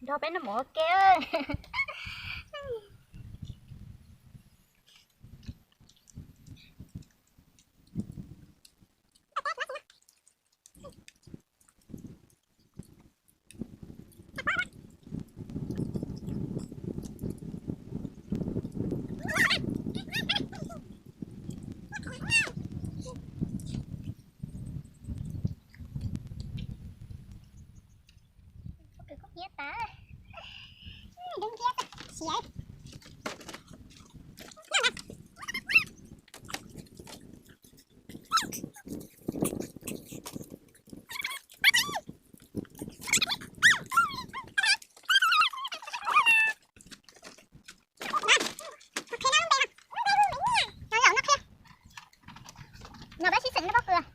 Nrog peb noj mov ua ke. No peb sib xeem no pob kws.